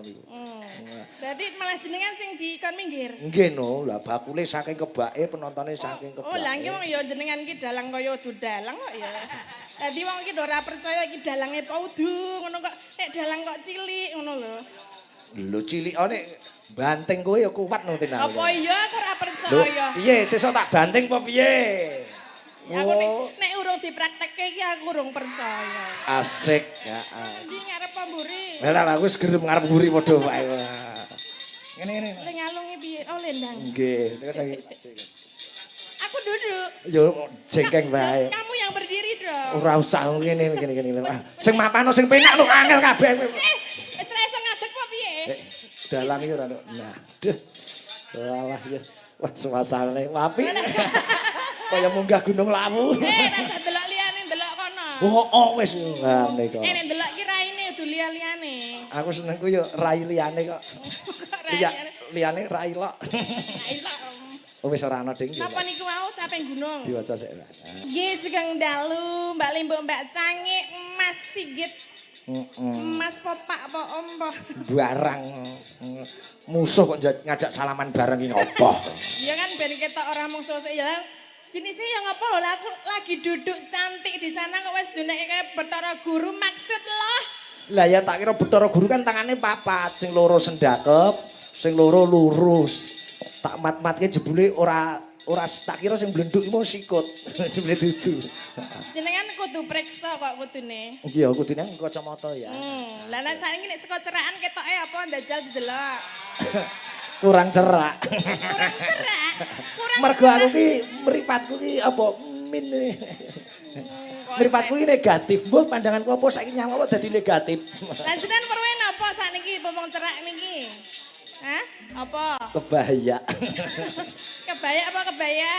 Niku. Berarti malah jenengan sing dikon minggir. Nggih no, lah bakule saking kebake, penontone saking kebake. Oh, lah iki wong ya jenengan iki dalang kaya udu dalang kok ya. Dadi wong iki ora percaya iki dalange apa udu ngono kok, nek dalang kok cilik ngono lho. Lho, cilik nek banting kowe ya kuat no tenan. Apa iya aku ora Lho, percaya. piye sesuk tak banting apa piye? Ya aku nek, Oh, nek urung dipraktekke iki aku urung percaya. Asik. Heeh. Endi, ngarep apa mburi? Lah lah aku wis gerem ngarep mburi padha wae. Ngene ngene. Le ngalunge piye? Oh, lendang. Nggih, nek Sik, sik, sik. Aku duduk. Yo jengkeng wae. Kamu yang berdiri dong. Ora usah ngene ngene ngene. Ah, sing mapano sing penak lho, angel kabeh. Eh, wis ora iso ngadeg apa piye? Eh, dalang iki ora. Nah, duh. Walah ya. Wah, suasane apik. Kaya munggah Gunung Lawu. Eh, rasa delok liyane, delok kono. Oh, wis ngene kok. Eh, nek delok ki raine udu liya-liyane. Aku senengku yo rai liyane kok. Kok rai Liya liyane? Liyane rai lok. Rai lok. Oh, wis ora ana ding. Napa niku wau caping gunung? Diwaca sik. Nggih, sugeng dalu Mbak Limbuk, Mbak Cangik, Mas Sigit, Mas Popak apa Om po. Barang musuh kok ngajak salaman bareng iki ngopo? Ya kan ben ketok ora mung sosok ya. Jenisnya yang apa lho, aku lagi duduk cantik di sana kok wis duneke kayak Bathara Guru, maksud loh. Lah ya tak kira Bathara Guru kan tangane papat, sing loro sendakep, sing loro lurus. Tak mat-matke jebule ora ora, tak kira sing blenduk iku mau sikut. Jebule dudu. Jenengan kudu preksa kok kudune. Iya, kudune kacamata ya. Lah nek saiki nek saka cerakan ketoke apa ndajal didelok. Kurang cerak. Kurang cerak. Kurang Mergo aku ki mripatku ki apa min. Kok Mripatku ki negatif. Mbah, pandanganku apa saiki nyawa kok dadi negatif. Lah jenengan perwe napa sakniki wong cerak niki? Hah? Apa? Kebaya. Kebaya apa kebaya?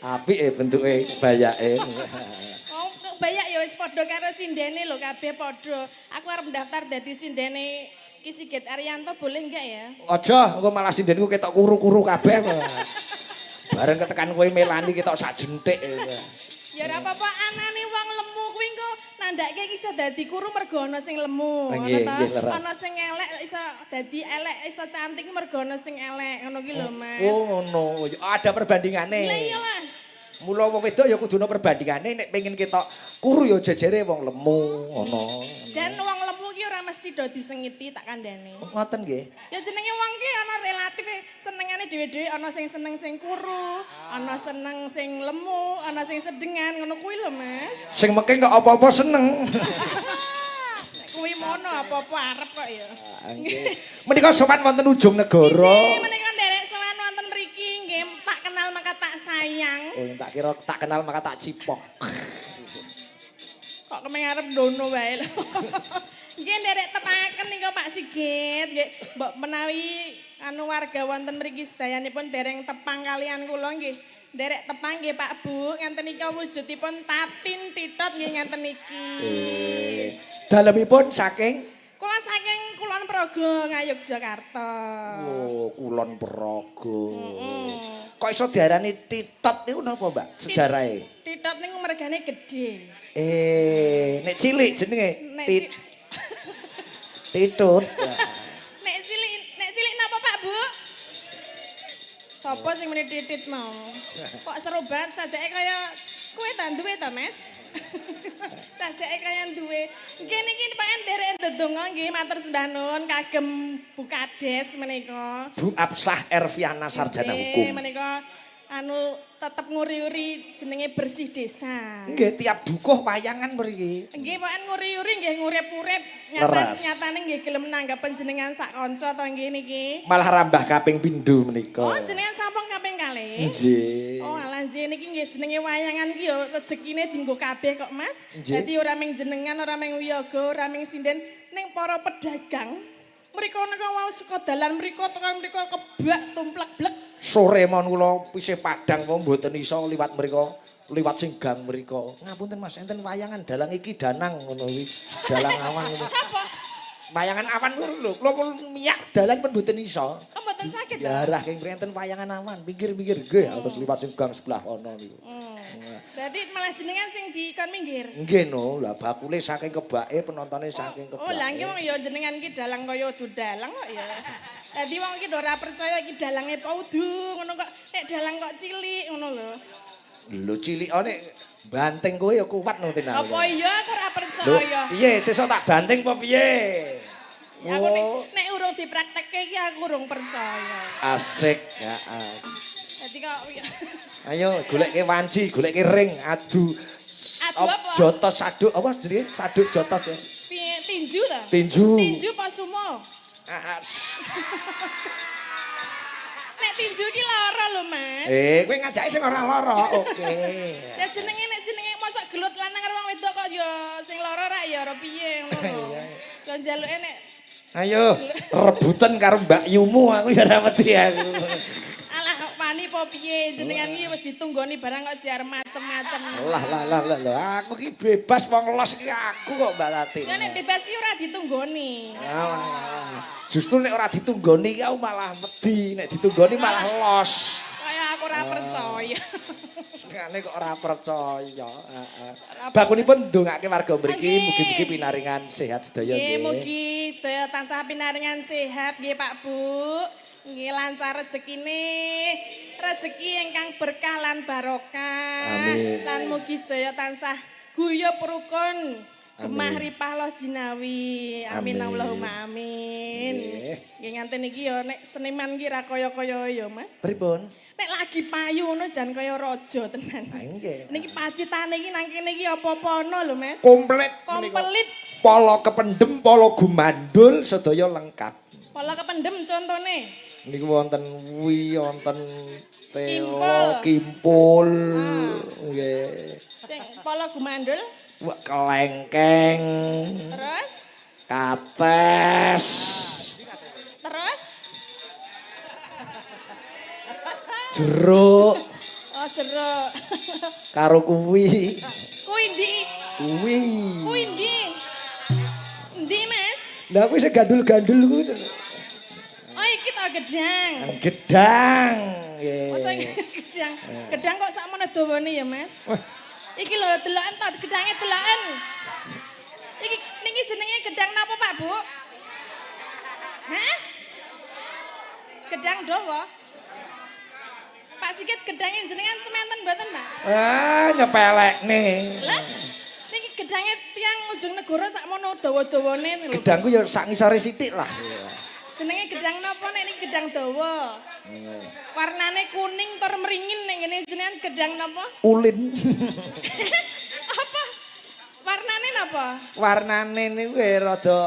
Apik e bentuke kebayake. Oh, kebaya ya wis padha karo sindene lho, kabeh padha. Aku arep mendaftar dadi sindene Ki Sigit Aryanto boleh enggak ya? Aja, engko malah sindenku ketok kuru-kuru kabeh. Bareng ketekan kowe Melani ketok sak jentik. Ya ora apa-apa, anane wong lemu kuwi engko nandake iso dadi kuru mergo ana sing lemu, ngono Nggih, ta? nggih, leres. Ana sing elek iso dadi elek, iso cantik mergo ana sing elek, ngono ki lho, Mas. Oh, ngono. Ada perbandingane. Lah iyalah. Mula wong wedok ya kudu ana perbandingane, nek pengen ketok kuru ya jejere wong lemu ngono. Dan wong lemu ki ora mesti do disengiti, tak kandhane. Ngoten nggih. Ya jenenge wong ki ana relatif senengane dhewe-dhewe, ana sing seneng sing kuru, ana seneng sing lemu, ana sing sedengan, ngono kuwi lho, Mas. Sing mengking kok apa-apa seneng. Kuwi mono apa-apa arep kok ya. Ah, nggih. Menika sowan wonten Ujung Negara. Nggih, menika nderek sowan wonten mriki nggih, tak kenal maka tak sayang. Oh, tak kira tak kenal maka tak cipok. Kok kemeng arep dono wae lho. Nggih, nderek tepangaken nika Pak Sigit, nggih mbok menawi anu warga wonten mriki sedayanipun dereng tepang kalian kula nggih. Nderek tepang nggih, Pak, Bu, ngenten nika wujudipun Tatin Titot nggih ngenten iki. Eh, dalemipun saking Kula saking Kulon Progo, Ngayogyakarta. Oh, Kulon Progo. Heeh. Kok iso diarani Titot niku napa, Mbak? Sejarahe. Titot niku mergane gedhe. Eh, nek cilik jenenge Nek Tit Titut. Nek cilik napa, Pak, Bu? Sopo sing muni titit mau? Kok seru banget sajake kaya kowe ta duwe ta, Mas? Sajake kaya duwe. Nggih niki Pak nderek ndedonga nggih, matur sembah nuwun kagem Bu Kades menika. Bu Absah Erviana, sarjana Nggih, hukum. Menika anu tetep nguri-uri jenenge bersih desa. Nggih, tiap dukuh wayangan mriki. Nggih, pokoke nguri-uri nggih ngurip-urip. Nyata, Leres. nyatane nggih gelem nanggap panjenengan sak kanca to nggih niki. Malah rambah kaping pindho menika. Oh, jenengan sampun kaping kalih. Nggih. Oh, alah nggih niki nggih jenenge wayangan ki ya rezekine dienggo kabeh kok, Mas. Nggih. Dadi ora mung jenengan, ora mung wiyaga, ora mung sinden, ning para pedagang. Mriko nika wau saka dalan mriko tekan mriko kebak tumplek blek. Sore mon kula pisih padang kok mboten iso liwat mriko, liwat sing gang mriko. Ngapunten, Mas, enten wayangan dalang iki Danang ngono kuwi. Dalang awan ngono. Sapa? Wayangan awan ku lho, kula pun miyak dalan pun mboten iso. Oh, mboten saged to? Diarah king enten wayangan awan, pinggir-pinggir nggih, terus liwat sing gang sebelah kono niku. Berarti malah jenengan sing dikon minggir. Nggih no, lah bakule saking kebake, penontone saking kebake. Oh, lah nggih wong ya jenengan ki dalang kaya udu dalang kok ya. Dadi wong iki ora percaya iki dalange apa udu ngono kok nek dalang kok cilik ngono lho. Lho cilikane banting kowe ya kuat no Tina. Apa iya aku ora Lho, percaya. piye sesuk tak banting apa piye? Ya aku nek Oh, nek urung dipraktekke iki aku urung percaya. Asik, heeh. Dadi kok Ayo golekke wanci, golekke ring, adu. Adu apa? Jotos saduk apa jenenge? Saduk jotos ya. Piye, tinju ta? Tinju. Tinju apa sumo? Ah, ah, Nek tinju ki lara lho, Mas. Eh, kowe ngajake sing ora lara. Oke. Ya jenenge nek jenenge mosok gelut lanang karo wong wedok kok ya sing lara rak ya ora piye ngono lho. Iya. Ya njaluke nek Ayo, rebutan karo Mbak Yumu aku ya ora wedi aku. Alah kok wani apa piye jenengan iki wis ditunggoni barang kok jar macem-macem. Lah lah lah lah lah, aku ki bebas wong los ki aku kok Mbak Tatin. Ya nek bebas iki ora ditunggoni. Alah, alah. Justru nek ora ditunggoni ki aku malah wedi, nek ditunggoni malah los. Kaya aku ora percaya. Ngene kok ora percaya. Heeh. Bakunipun ndongake warga mriki mugi-mugi pinaringan sehat sedaya. Nggih, Nggih. mugi sedaya tansah pinaringan sehat nggih Pak Bu. Nggih lancar rezekine. Rezeki ingkang berkah lan barokah. Amin. Lan mugi sedaya tansah guyub rukun. Gemah Amin. ripah loh jinawi. Amin Amin. Allahumma amin. Nggih. Nggih nganten iki ya nek seniman ki ra kaya-kaya ya Mas. Pripun? Nek lagi payu ngono jan kaya raja tenan. Ha nggih. Niki pacitane iki nang kene iki apa-apa ana lho Mas. Komplit menika. Komplit. Polo kependem, polo gumandul sedaya lengkap. Pola kependem contone. Niku wonten wi, wonten Kimpul. telo, kimpul. Ah. Nggih. Sing pola gumandul. Wah, kelengkeng, Terus kates, terus jeruk, oh jeruk. Karo kuwi. Kuwi ndi? Kuwi. Kuwi ndi? Ndi, Mas? Lah kuwi sing gandul-gandul kuwi. Oh iki to gedang. Gedang. Nggih. Masa iki gedang. Gedang kok sakmono dawane ya, Mas? Wah. Iki lho deloken to gedange deloken. Iki niki jenenge gedang napa, Pak, Bu? Hah? Gedang dawa? Pak Sigit gedange jenengan sementen mboten, Pak? Ah, nyepelekne. Lah, niki gedange tiyang ujung negara sakmono dawa-dawane lho. Gedangku ya sak ngisore sithik lah. Jenenge gedang napa nek niki gedang dawa? Warnane kuning tur meringin nek ngene jenengan gedang napa? Ulin. Apa? Warnane napa? Warnane niku ya rada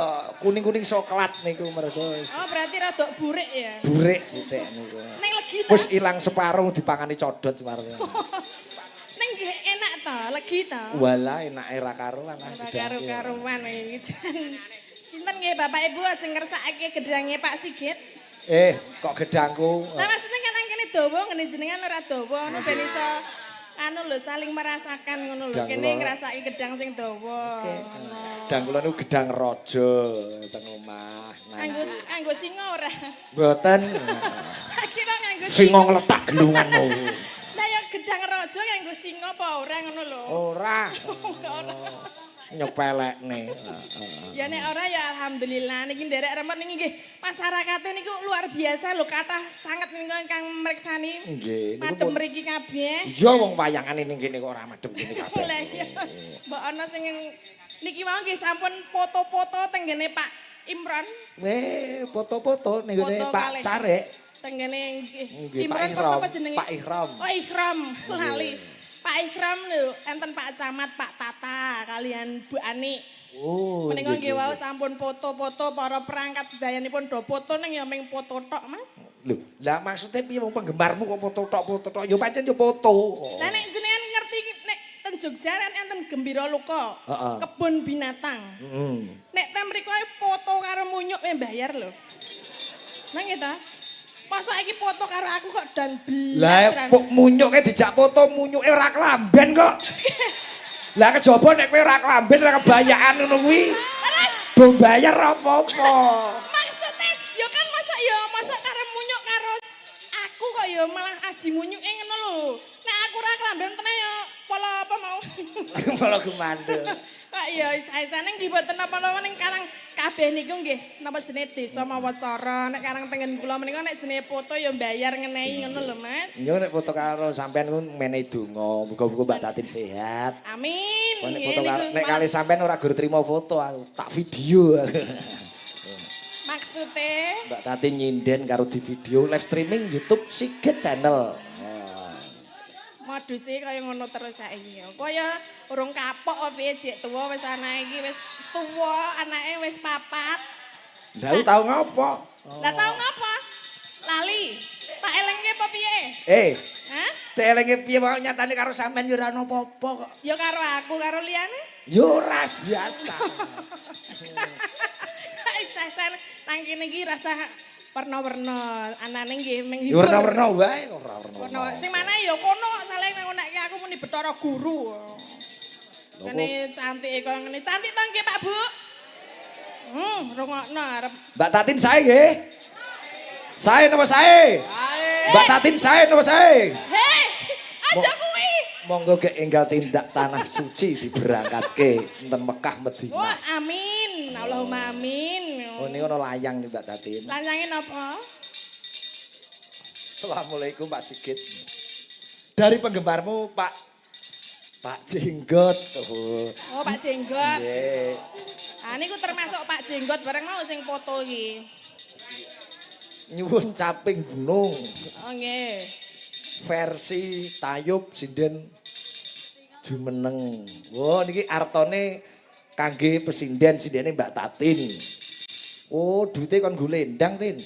kuning-kuning coklat niku mergo wis Oh, berarti rada burik ya. burik sithik niku. Ning legi ta? Wis ilang separuh dipangani codot separuh. Ning nggih enak ta, legi ta? Walah enake ra karuan ah Ora gedangku. karu-karuan iki. Jan. Sinten nggih Bapak Ibu ajeng ngersakake gedange Pak Sigit? Eh, kok gedangku? Lah maksudnya kan nang kene dawa ngene jenengan ora dawa ngono ben iso anu lho saling merasakan ngono lho. Gedang Kene kula. ngrasake gedang sing dawa. Ngono. Gedang kula niku gedang raja teng omah. Nganggo nganggo singa ora? Mboten. Tak kira nganggo Singa ngletak gelunganmu. Lah ya gedang raja nganggo singa apa ora ngono lho. Ora. Kok ora? Nyepelekne. Ya nek ora ya alhamdulillah niki nderek remet niki nggih masyarakate niku luar biasa lho kathah sanget niku ingkang mriksani. Nggih, niku Madem pun mriki kabeh. Iya wong wayangane ning kene kok ora madem kene kabeh. Lah iya. Mbok ana sing niki mau nggih sampun foto-foto teng ngene Pak Imron. Eh, foto-foto ning ngene Foto Pak kalih. Carik. Teng ngene nggih. Nggih, Pak Imron apa Ihram. sapa jenenge? Pak Ihram. Oh Ihram, lali. Pak Ihram lho, enten Pak Camat, Pak Tata, kalian Bu Ani. Oh, Menika nggih wau sampun foto-foto para perangkat sedayanipun do foto ning ya ming foto tok, Mas. Lho, lah maksudnya piye wong penggemarmu kok foto tok foto tok? Ya pancen ya foto. Lah nek jenengan ngerti nek ten Jogja kan enten Gembira Loka, kebun binatang. Nek ten mriku ae foto karo munyuk wae bayar lho. Nang nggih ta? Masa iki foto karo aku kok dan Lah belas ra- kok munyuke dijak foto munyuke ora kelamben kok. Lah kejaba nek kowe ora kelamben ora kebayaan ngono kuwi. Terus Do bayar apa-apa. Maksudnya ya kan masa ya masa karo munyuk karo aku kok ya malah aji munyuke ngono lho. Nek aku ora kelamben tenan ya pola apa mau. Malah gumandel. Kok ya isa-isane nggih mboten napa-napa ning karang kabeh niku nggih napa jenenge desa mawa cara nek karang tengen kula menika nek jenenge foto ya mbayar ngenehi ngono lho Mas. Yo nek foto karo sampean ku menehi donga, muga-muga Mbak Tatin sehat. Amin. Kok nek Nggih, foto karo niku nek kali sampean ora gur trimo foto aku, tak video. Maksude Mbak Tatin nyinden karo di video live streaming YouTube Sigit Channel. Nah. Moduse kaya ngono terus saiki. Kaya urung kapok apa piye jek tuwa wis anake iki wis tuwa, anake wis papat. Lah aku tau ngopo? Lah tau ngapa? Lali. Tak elengke apa piye? Eh, Hah? elenge piye wae nyatane karo sampean yo ora ono apa-apa kok. Ya karo aku karo liyane. Yo ora biasa. Isa-isan nang kene iki rasa werna-werna anane nggih Yo menghibur. werna-werna wae kok ora werna. Werna sing mana ya kono kok saling nang aku muni Bathara Guru. Lho, Kene cantik kaya ngene. Cantik to nggih Pak Bu? Rungokno arep. Mbak Tatin sae nggih? Sae napa sae? Mbak Tatin sae napa sae? Hei, aja kuwi. Monggo gek enggal tindak tanah suci diberangkatke enten Mekah Madinah. Wah, amin. Allahumma amin. Oh ini ono layang nih Mbak Tatin. Layange napa? Assalamualaikum Pak Sigit. Dari penggemarmu Pak Pak Jenggot. Oh. Oh, Pak Jenggot. Nggih. Ah niku termasuk Pak Jenggot bareng mau sing foto iki. Nyuwun caping gunung Oh nggih. versi tayub sinden jumeneng. Wah niki artone kangge pesinden sindene Mbak Tatin. Oh, duite kon nggo lendang, Tin.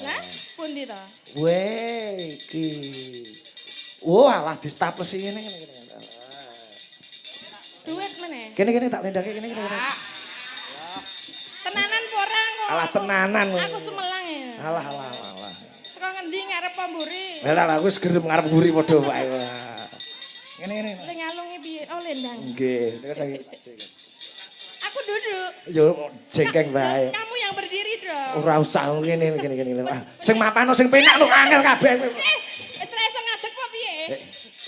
Lah, Ah. pundi to? Weh, iki. Wah, alah distaples ngene ngene ngene. Duit meneh. Kene kene tak lendangke kene kene. kene. Tenanan apa ora kok? Alah tenanan. Aku sumelang ya. Alah alah alah. alah. Saka ngendi ngarep apa mburi? Lah lah aku wis gerem ngarep mburi padha wae. Ngene ngene. Ling ngalunge piye? Oh, lendang. Nggih, niku Sik, saking. sik, Aku duduk. Yo jengkeng wae. Kamu yang berdiri dong. Ora usah ngene ngene ngene. Ah, sing mapano sing penak lho angel kabeh. Eh, wis ra iso ngadeg apa piye? Eh,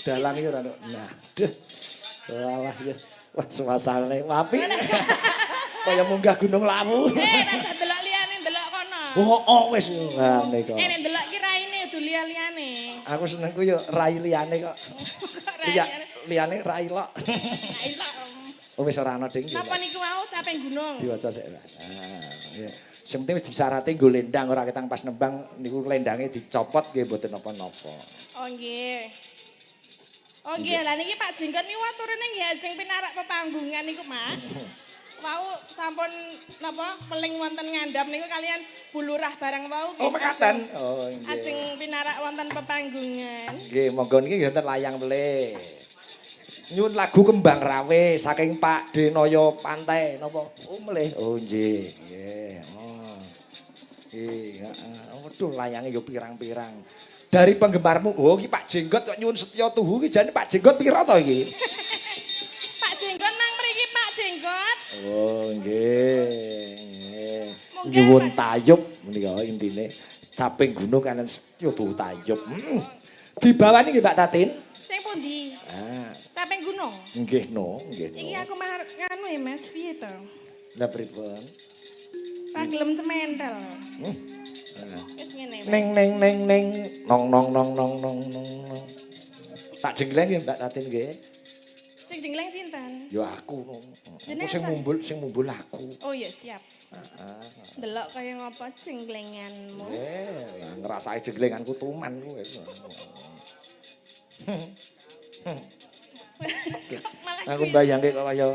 dalang iki ora ono. Nah, duh. Walah ya. Wah, suasane apik. Kaya munggah Gunung Lawu. Eh, rasa delok liyane, delok kono. Oh, oh wis ngene kok. Eh, nek delok ki raine udu liya-liyane. Aku senengku yo rai liyane kok. Kok rai Liya liyane? liyane rai lok. Rai lok. Oh wis ora ana ding. Napa niku wau caping gunung? Diwaca sik. Ah, iya. Sing penting wis disarati nggo lendang ora ketang pas nembang niku lendange dicopot nggih mboten napa-napa. Oh nggih. Oh nggih, lah niki Pak Jenggot niku aturane nggih ajeng pinarak pepanggungan niku, Mak. Wau sampun napa peling wonten ngandhap niku kalian Bu Lurah barang wau Oh, nggih, mekaten. Oh, nggih. Ajeng pinarak wonten pepanggungan. Nggih, monggo niki nggih wonten layang melih. Nyuwun lagu Kembang Rawe saking Pak Denoyo Pantai napa? Oh, melih. Oh, nggih. Nggih. Oh. Nggih, heeh. Waduh, layange yo pirang-pirang. Dari penggemarmu, oh iki Pak Jenggot kok nyuwun setya tuhu iki jane Pak Jenggot pira to iki? Pak Jenggot nang mriki Pak Jenggot. Oh, nggih. Nggih. Monggo, Nyuwun Pak. tayub menika intine. Caping gunung kalian setya tuhu tayub. Dibawani nggih Mbak Tatin? Sing pundi? Ah, Caping gunung. nggih no, nggih no. Iki aku mah nganu ya Mas, piye to? Lah pripun? Ra gelem cementel. Ah. Wis ngene. Mas. Neng neng neng neng nong nong nong nong nong nong nong. Tak jengleng nggih Mbak Tatin nggih. Sing jengleng sinten? Ya aku no. Aku Jenengan sing sa- mumbul, sing mumbul aku. Oh iya siap. Heeh. Delok kaya ngopo jenglenganmu. Eh, ngrasake jenglenganku tuman kowe. Malah Aku mbayangke kok kaya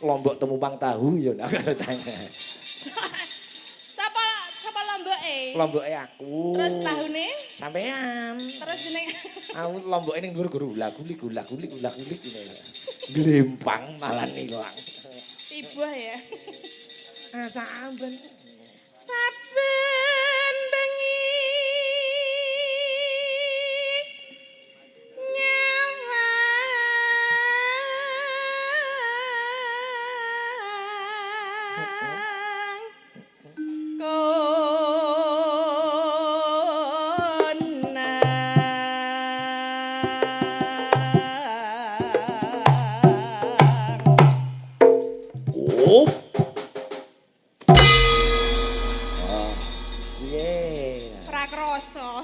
lombok temupang tahu ya nak tanya. Sapa sapa lomboke? Lomboke aku. Terus tahune? Sampean. Terus jeneng Aku lomboke ning dhuwur guru gula-guli gula-guli gula-guli ngene. Glempang malah ilang. tiba ya. Ah, saben. Saben bengi nyawang Piye? Ora krasa.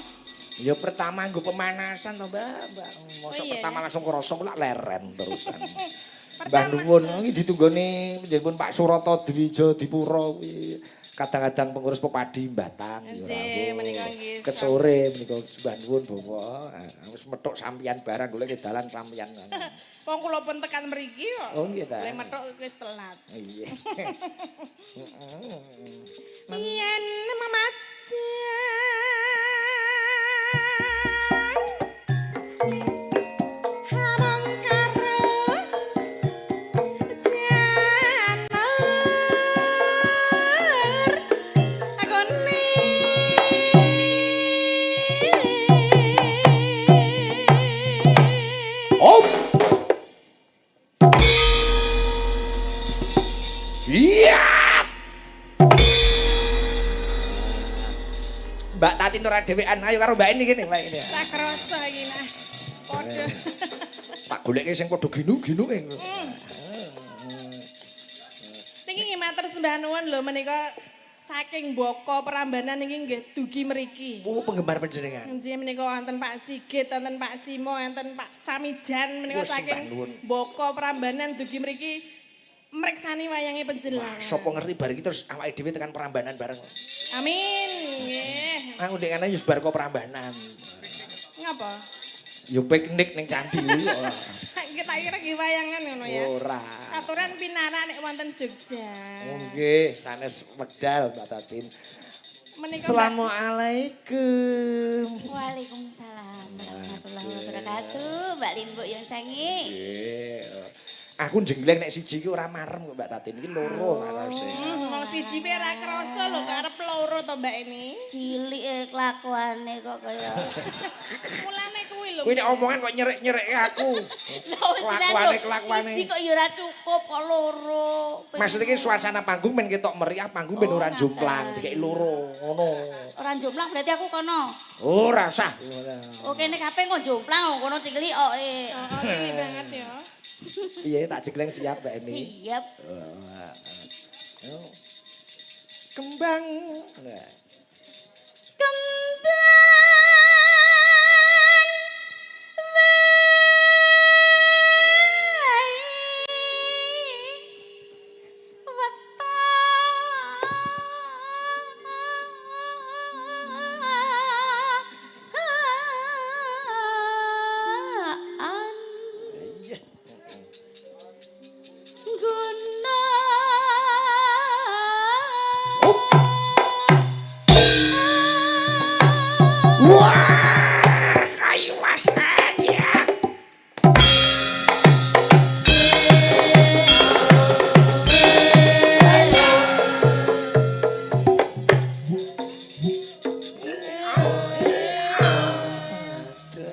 Ya pertama nggo pemanasan to, Mbak. Mbak. Mosok Oh, iya, pertama ya. Langsung krasa lak leren terusan. Mbah Pertama. Nuwun iki ditunggone panjenengan Pak Surata Dwija Dipura kuwi. Kadang-kadang pengurus Pepadi Batang ya Nggih, menika nggih. Ket sore menika sembah nuwun Bapak. Ah, wis methuk sampeyan barang golek dalan sampeyan. Wong kula pun tekan mriki kok. Oh, nggih ta. Le methuk wis telat. Iya. Yen memajang hamong karo janur agone. Om. Iya. Mbak Tatin ora dhewean, ayo karo Mbak ini kene, Mbak ini. Tak krasa iki nah. Padha. Tak goleke sing padha ginu-ginuke. Niki nggih matur sembah nuwun lho menika saking Boko Prambanan niki nggih dugi mriki. Oh, penggemar panjenengan. Nggih menika wonten Pak Sigit, wonten Pak Simo, wonten Pak Samijan menika Wah, sembah saking nuwun. Boko Prambanan dugi mriki mriksani wayange Wah, panjenengan. sapa ngerti bar iki terus awake dhewe tekan Prambanan bareng. Amin. Nggih. Aku ndek ngene yo bar kok Prambanan. Ngapa? Yo piknik ning candi kuwi ora. Kita kira nggih wayangan ngono ya. Ora. Aturan pinarak nek wonten Jogja. Oh, nggih, sanes wekdal Mbak Tatin. Menika Mbak- Assalamualaikum. Waalaikumsalam warahmatullahi wabarakatuh. Mbak Limbuk yang sangi. Nggih. Aku jenggleng nek siji iki ora marem kok Mbak Tatin, iki loro haruse. Wong siji pe ora krasa lho, kok arep loro to Mbak ini. Cilik kelakuane kok kaya. Mulane kuwi lho. Kuwi nek omongan kok nyerek-nyerekke aku. Kelakuane kelakuane. Siji kok ya ora cukup kok loro. Maksudnya iki suasana panggung men ketok meriah, panggung ben Oh, ora jomplang, ngaten. dikeki loro ngono. Ora jomplang berarti aku kono. Ora usah. Oke nek kabeh kok jomplang kono cilik kok. Eh. Oh, cilik banget ya. Piye tak jegleng siap Mbak Eni? Siap. Oh. Kembang. Nah. Kembang wae wetan Iya. guna. Wah, ayo wasan ya. Aduh,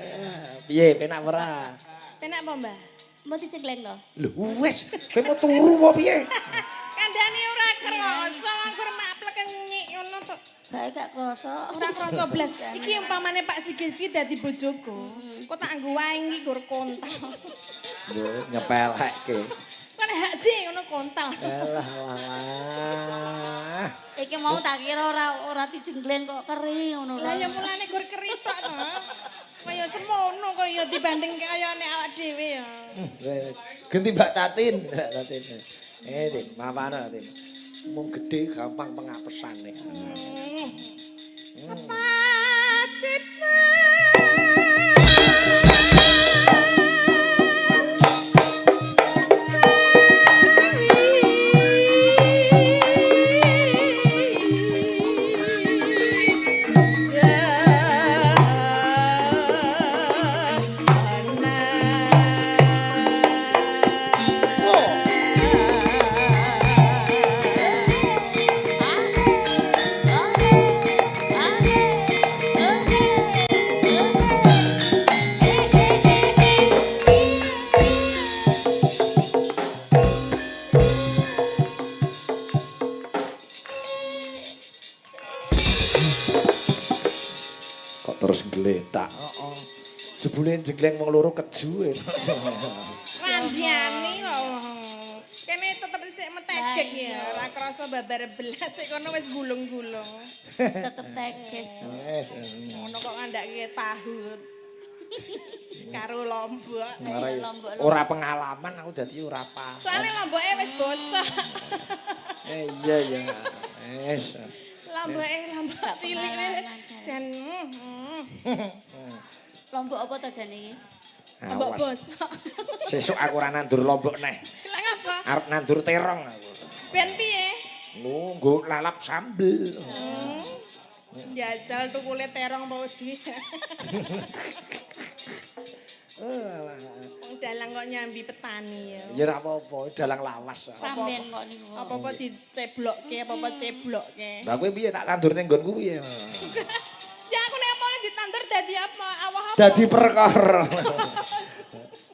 piye penak ora? Penak apa, Mbak? Mau dicegleng lho. Lho wes, kowe mau turu apa piye? Kandhane ora krasa, anggur maplek nyik ngono to. Bae gak krasa. Ora krasa blas. Iki umpamane Pak Sigit iki dadi bojoku. Kok tak anggo wae iki gur kontal. Lho nyepelekke. Kan hak ji ngono kontal. Alah alah. Iki mau tak kira ora ora dijengleng kok keri ngono. Lah ya mulane gur keri tok to. Kaya semono kaya dibanding kaya nek awak dhewe ya. Ganti Mbak Tatin, Mbak Tatin. Eh, Tin, maafane Tatin. Mung gedhe gampang pengapesane. Pacitan. Kok terus gletak. Heeh. Jebule jengleng wong loro keju. Randiani kok. Kene tetep isik meteki Tegek Lah, ya, iya. ora krasa babar belas sik kono wis gulung-gulung. Tetep teges. Wes. Ngono kok ngandhake tahu. Karo lombok. Ora Lombok-lombok. Ora pengalaman aku dadi ora paham. Soale lomboke wis bosok. Eh iya ya. Wes. Lomboke lombok Gak cilik wis. pengalaman, Jan. Jan. Lombok apa to jane iki? Lombok Awas. bosok. Sesuk aku ora nandur lombok neh. Lah ngapa? Arep nandur terong aku. Ben piye? Nunggu lalap sambel. Jajal tukule terong apa wedi. Eh, alah. Wong dalang kok nyambi petani ya. Ya ora apa-apa, dalang lawas. Sampean kok niku. Apa-apa diceblokke, apa-apa ceblokke. Lah kowe piye tak tandur ning nggonku piye? Ya aku nek apa ditandur dadi apa? Awah apa? Dadi perkara.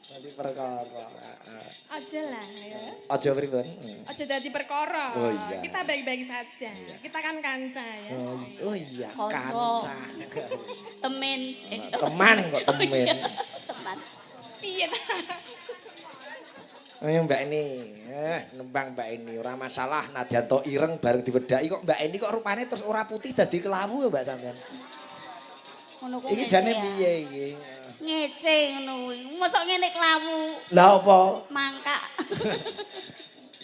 Dadi perkara. Aja lah ya. Aja pripun? Aja dadi perkara. Oh, iya. Kita baik-baik saja. Kita kan kanca ya. Oh iya, Kanca. kanca. Temen. Teman kok temen. Teman. Piye ta? Ayo Mbak ini, nembang Mbak ini ora masalah nadyan to ireng bareng diwedhaki kok Mbak ini kok rupane terus ora putih dadi kelawu ya Mbak sampean. Ngono ku Iki ngece jane ya. piye iki? Ngece ngono kuwi. Mosok ngene klawu Lah apa? mangkak.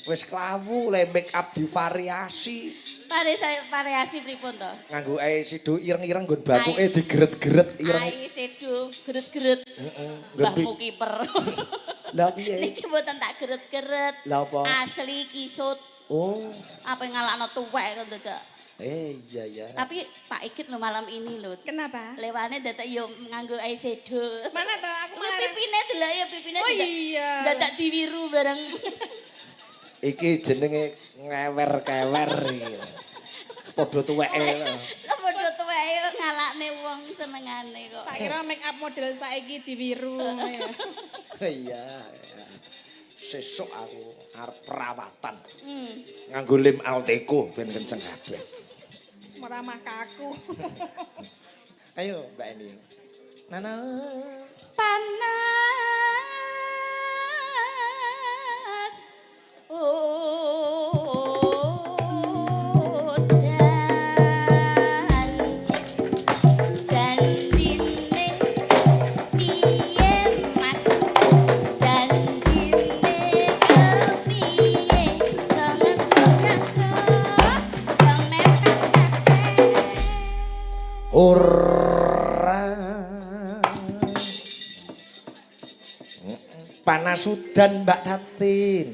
Wis klawu le make up divariasi. Variasi pripun to? Nganggo eyeshadow ireng-ireng nggon bathuke digeret-geret ireng. Eyeshadow geret-geret. Heeh, nggon Mbahmu kiper. Lah piye? Niki mboten tak geret-geret. Lah apa? Asli kisut. Oh. Apa ngalakno tuwek kok dadak. Eh iya ya. Tapi Pak Igit lho malam ini lho. Kenapa? Lewane dadak yo nganggo eyeshadow. Mana toh aku Kuwi malah. pipine delok ya pipine Oh dadak. iya. Dadak diwiru bareng. Iki jenenge ngewer-kewer iki. Padha tuweke. Lah padha tuweke ngalakne wong senengane kok. Tak kira make up model saiki diwiru ngono ya. Iya. Sesuk aku arep perawatan. Nganggo lem Alteco ben kenceng kabeh. Meramah kaku. Ayo Mbak Eni. Nana. Panas udan janjine piye Mas, janjine kepiye, jangan ngesuk jangan mepet. Ora. Panas udan Mbak Tatin.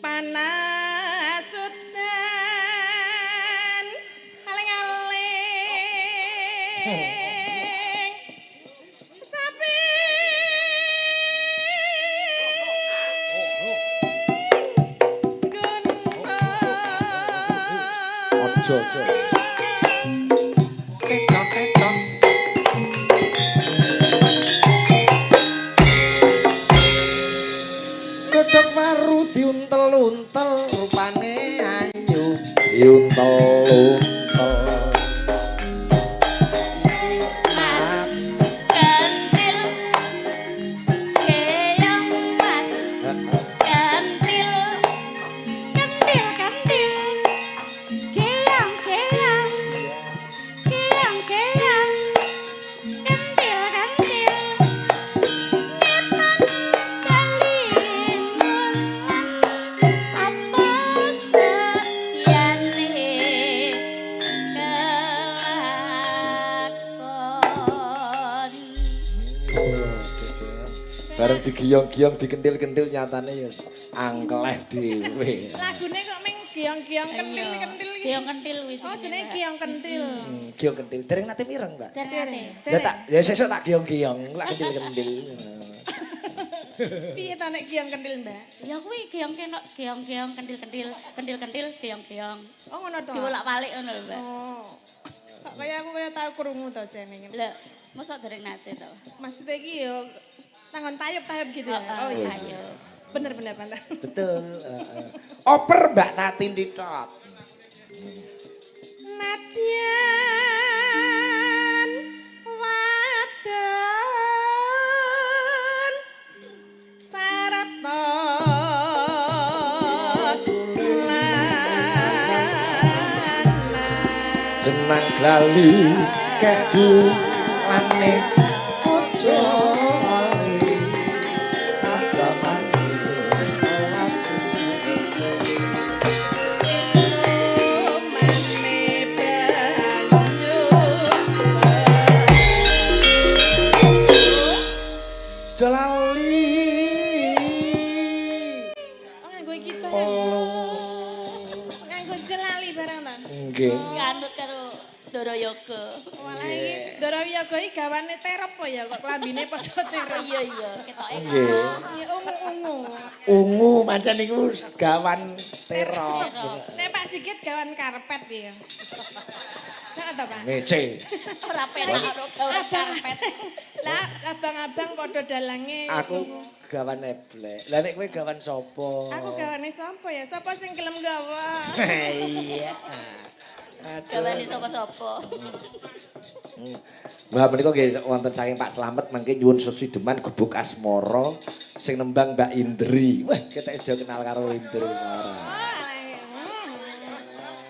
Panas udan aling-aling capi gunung. Aja aja. Tetok tetok. Godhong waru diuntel-untel rupane ayu diuntel-untel. Mas kantil keong, Mas kantil kantil kantil keong keong keong keong kantil kantil ketan kalingan apa seyane kelakon. Bareng digiyong-giyong dikendil-kendil nyatane ya angkleh dhewe. Lagune kok meng giong-giong kentil-kentil iki. Giong kentil wis. Oh, jenenge giong kentil. Giyong kendil. Dereng nate mireng, Mbak. Dereng. Ya tak, ya sesuk tak giyong-giyong, lak kendil-kendil. Piye ta nek giong kentil, Mbak? Ya kuwi geong kenok, geong-geong kendil-kendil, kendil-kendil geong-geong. Oh, ngono to. Diwolak-walik ngono lho, Mbak. Oh. Kok kaya aku kaya tau krungu to jane ngene. Lho, mosok dereng nate to? Maksudnya iki yo tangan tayub-tayub gitu ya. Heeh, Oh iya. ayo. Bener bener bener. Betul. Heeh. Oper Mbak Tatin ditot. Nadyan wadon sarata Lali kegulane aja lali agamane. Lumane banyu. Aja lali. Oh, nganggo iki barang. Oh. Nganggo jelali barang ta. Nggih. Kanut karo Ndoro Yoga. Walah iki Ndara Wiyaga iki gawane terop apa ya kok klambine padha terop. Iya iya, ketoke Nggih. Ya ungu-ungu. Ungu pancen niku gawan terop. Nek Pak Sigit gawan karpet ya. Nah, ta, Pak? Ngece. Ora penak karo gawe karpet. Lah abang-abang padha dalange. Aku gawan eblek. Lah nek kowe gawan sapa? Aku gawane sapa ya? Sapa sing gelem gawa? Iya. Aduh. Gawane sapa-sapa. Mbah menika nggih wonten saking Pak Slamet mangke nyuwun sesideman gubuk asmara sing nembang Mbak Indri. Wah, kita wis do kenal karo Indri ora. Oh, alah.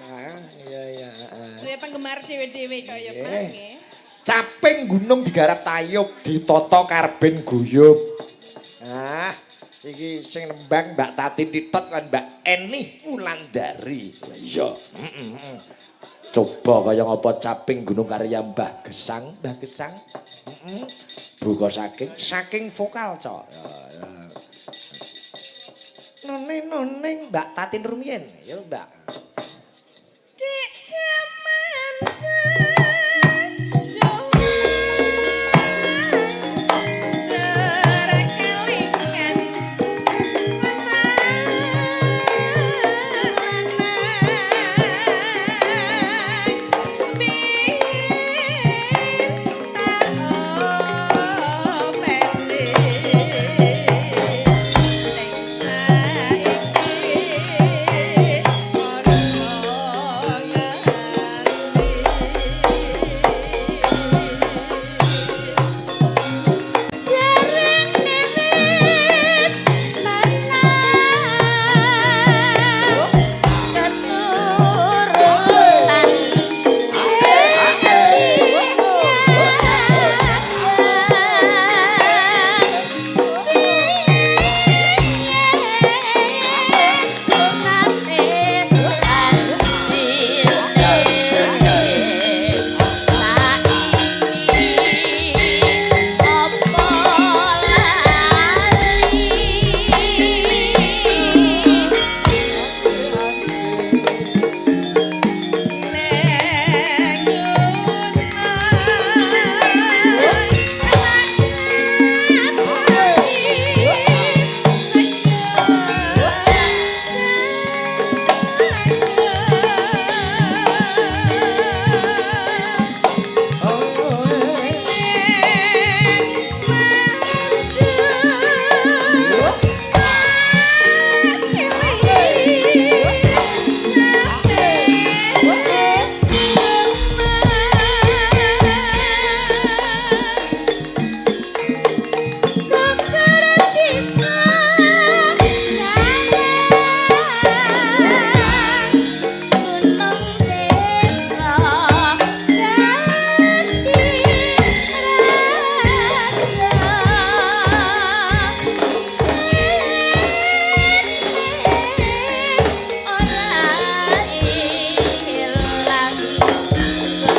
Ah, iya iya. Ah. Duwe penggemar dhewe-dhewe kaya Pak Nggih. Nggih. Caping gunung digarap tayub, ditata karben guyub. Ah, iki sing nembang Mbak Tati Titot lan Mbak Eni Wulandari. Lah iya. Heeh. Coba kaya ngapa caping gunung karya Mbah Gesang, Mbah Gesang. Heeh. Buka saking saking vokal, Cok. Ya, ya. Noneng noneng Mbak Tatin rumiyin. Ya, Mbak. Dek jaman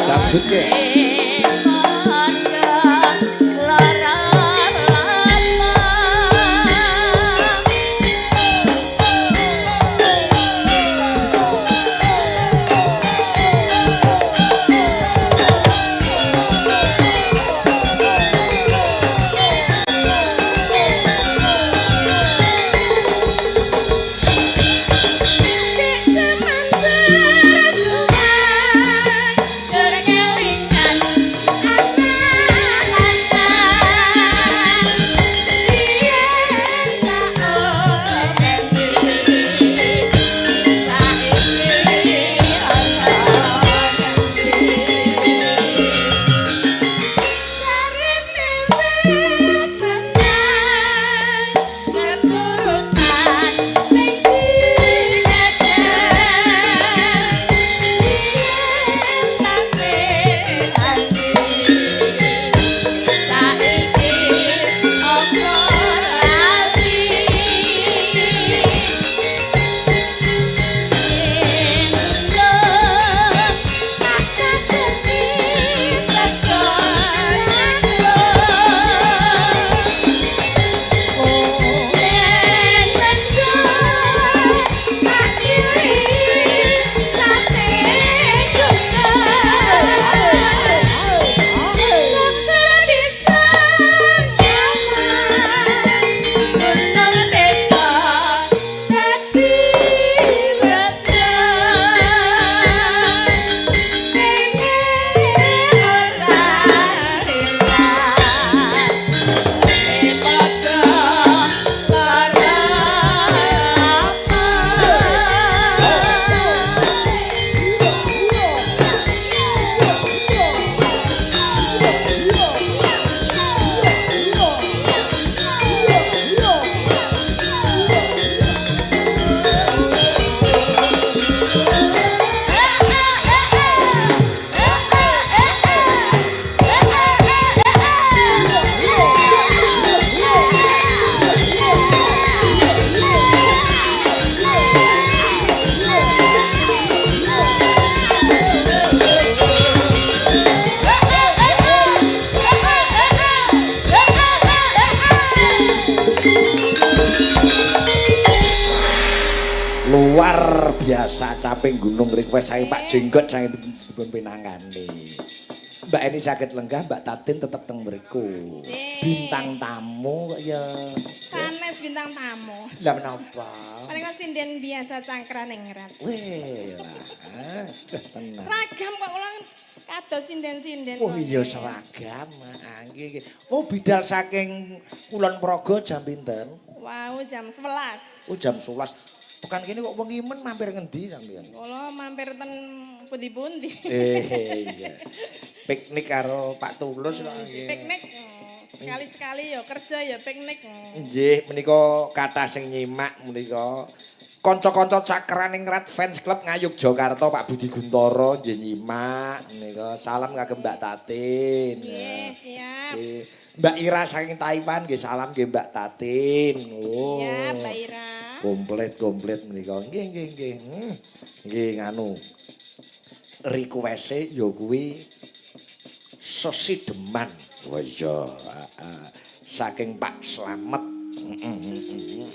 Dangdut ke. Jaman berjuang, jur kelingan. biasa caping gunung request saking Pak Jenggot saking dipun pinangkani. Mbak Eni saged lenggah, Mbak Tatin tetep teng mriku. Bintang tamu kok ya. Sanes bintang tamu. Lah menapa? Paling kok sinden biasa cangkraningrat. Weh lah, aduh tenan. Seragam kok kula kados sinden-sinden. Oh kok iya nggih. Seragam. Ah, nggih nggih. Oh bidal saking Kulon Progo jam pinten? Wow, jam 11. Oh jam 11. Tekan kene kok wengi men mampir ngendi sampeyan? Kula mampir ten pundi-pundi. Eh iya. Piknik karo Pak Tulus kok nggih. Piknik. Sekali-sekali ya kerja ya piknik. Nggih, menika kathah sing nyimak menika. Kanca-kanca Cakraningrat Fans Club Ngayogyakarta Pak Budi Guntoro nggih nyimak menika. Salam kagem Mbak Tatin. Nggih, siap. Nggih. Mbak Ira saking Taiwan nggih salam nggih Mbak Tatin. Oh. Siap, Mbak Ira. Komplit komplit menika. Nggih nggih nggih. Nggih nganu. Request-e ya kuwi sesideman. Oh iya, heeh. Saking Pak Slamet. Aduh.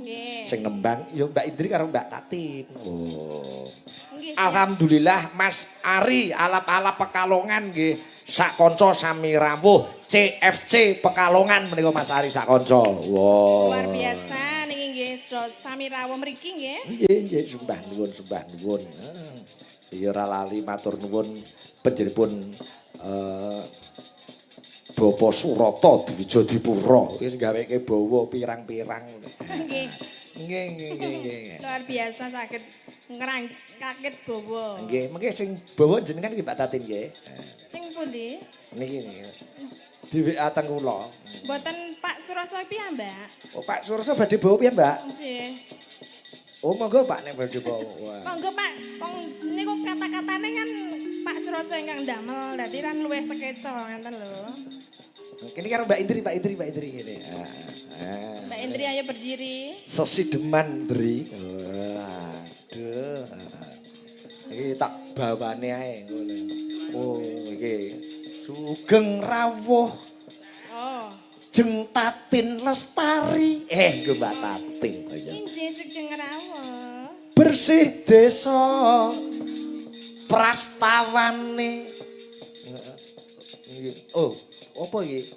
Nggih. Sing nembang ya Mbak Indri karo Mbak Tatin. Oh. Nggih, siap. Alhamdulillah Mas Ari alap-alap Pekalongan nggih. Sak kanca sami rawuh CFC Pekalongan menika Mas Ari sak kanca. Wow. Luar biasa niki nggih do sami rawuh mriki nggih. Nggih, nggih, sembah nuwun, sembah nuwun. Ya ora lali matur nuwun panjenenganipun Bapak Surata Dwijadipura wis gaweke bawa pirang-pirang. Nggih. Nggih, nggih, nggih, nggih. Luar biasa saged ngrangkakit bawa. Nggih, mengke sing bawa jenengan nggih Mbak Tatin nggih. Sing pundi? Niki niki. Di WA teng kula. Mboten Pak Surasa piyambak. Oh, Pak Surasa badhe bawa piye, Mbak? Nggih. Oh, monggo Pak nek badhe bawa. Wah. Monggo Pak, wong niku kata-katane kan Pak Surasa ingkang ndamel, dadi kan luwih sekeca ngoten lho. Ini karo Mbak Indri, Mbak Indri, Mbak Indri ngene. Ah, ah. Mbak Indri ayo berdiri. Sesideman, Ndri. Waduh. Iki tak bawane ae ngono. Oh, iki. Sugeng rawuh Oh. Jeng Tatin Lestari. Eh, nggo Mbak Tatin. Oh, iya. Injih sugeng rawuh. Bersih desa prastawane. Oh, apa iki?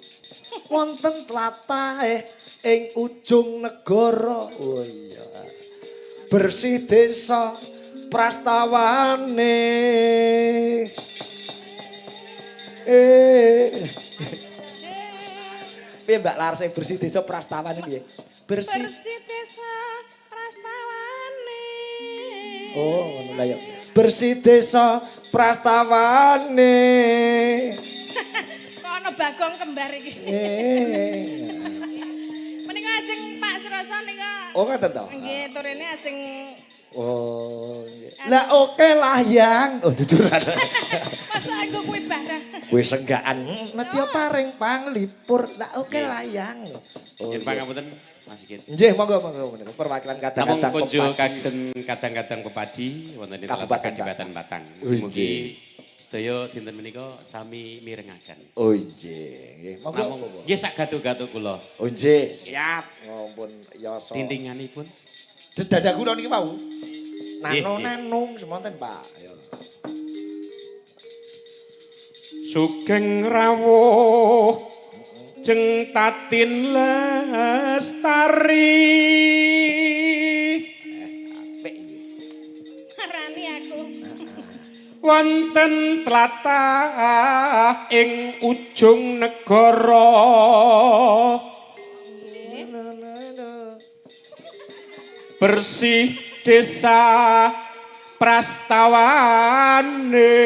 Wonten tlatah ing ujung negara. Oh iya. Bersih desa prastawane. Eh. Piye Mbak Laras bersih desa prastawane piye? Bersih. Bersih desa prastawane. Oh, ngono lah ya. Bersih desa prastawane. Kok ana bagong kembar iki. Eh. Menika ajeng Pak Surasa nika. Oh, ngoten to? Nggih, turene ajeng. Oh, nggih. Lah oke lah yang. Oh, duduran. Masa aku kuwi barang. Kuwi senggaan. Nedya paring panglipur. Lah oke lah yang. Oh, Yen pangapunten Mas Sigit. Nggih, monggo monggo monggo. Perwakilan Namung kadang-kadang kunjuk pepadi. kagem kadang-kadang pepadi wonten ing Kabupaten Kabupaten Batang. Oh, Mugi sedaya dinten menika sami mirengaken. Oh, nggih. Nggih, monggo. Namung nggih sak gatuk-gatuk kula. Oh, nggih, siap. Ampun yasa. Tintinganipun. Dada kula niki wau. Nggih, Nano nggih. nanung semonten, Pak. Ayo. Sugeng rawuh Jeng Tatin Lestari. Apik iki. Marani aku. Wonten tlatah ing ujung negara. Nggih. Bersih desa prastawane.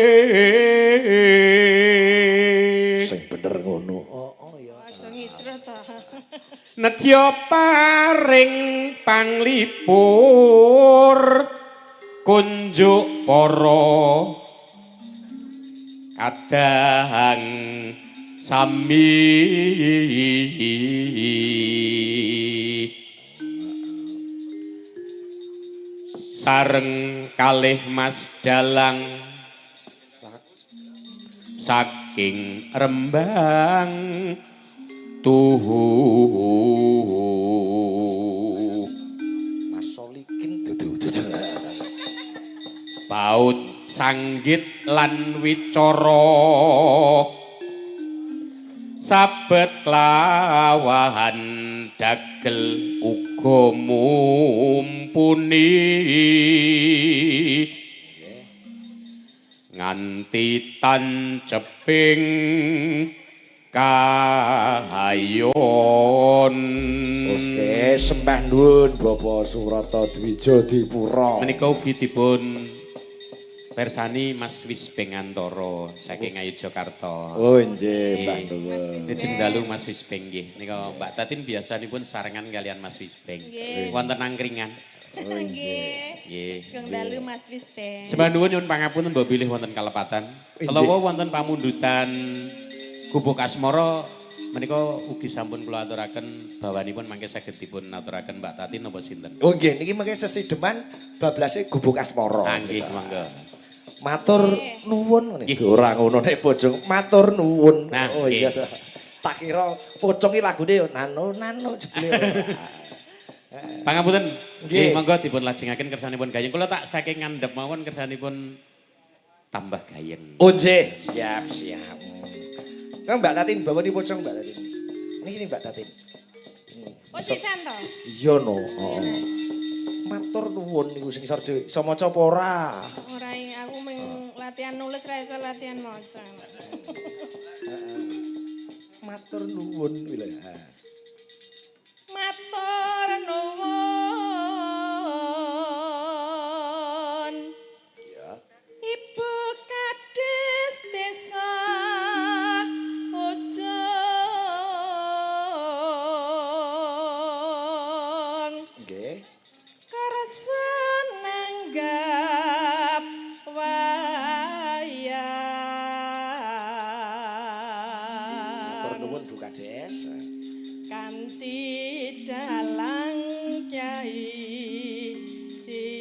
Sing bener ngono. Oh, oh ya. Aja ngisruh to. Nedya paring panglipur kunjuk para kadang sami sareng kalih Mas Dalang saking Rembang tuhu. Mas Solikin dudu dudu. Saut sanggit lan wicara, sabet klawahan dagel uga mumpuni, nganti tanceping kahayon. Oke, sembah nuwun Bapak Surata Dwija Dipura. Menika ugi dipun persani Mas Wisbeng Antara saking Ngayogyakarta. Oh nggih, Mbah nuwun. Sugeng dalu, Mas Wisbeng, nggih. Nika Mbak Tatin biasanipun sarengan kalian Mas Wisbeng. Nggih. Wonten angkringan. Oh nggih. Nggih. Sugeng dalu, Mas Wisbeng. Sembah nuwun, nyuwun pangapunten mbok bilih wonten kalepatan. Inggih. Kala wonten pamundutan Gubuk Asmara menika ugi sampun kula aturaken bawanipun, mangke saged dipun aturaken Mbak Tatin napa sinten? Oh nggih, niki mangke sesideman bablase Gubuk Asmara. Ah, nggih, monggo. Matur nuwun ngene. Nggih. Ora ngono nek pocong, matur nuwun. Nah, oh iya. nggih. Tak kira pocong iki lagune yo nano nano jebule ora. Pangapunten. Nggih. Nggih, monggo dipun lajengaken kersanipun gayeng. Kula tak saking ngandhap mawon kersanipun tambah gayeng. Oh nggih, siap siap. Kang Mbak Tatin bawa pocong, Mbak Tatin. Niki nih, Mbak Tatin. Oh, sisan to? Iya no. Heeh. Matur nuwun niku sing isor dhewe. Iso maca apa ora? Ora, aku mung latihan nulis, ra iso latihan maca. Matur nuwun kuwi lho. Ha. Matur nuwun. Iya. Ibu Kades Desa Ujung. Nggih. Kersa nanggap wayang. Matur nuwun, Bu Kades. Kanthi dalang Kyai Sigit.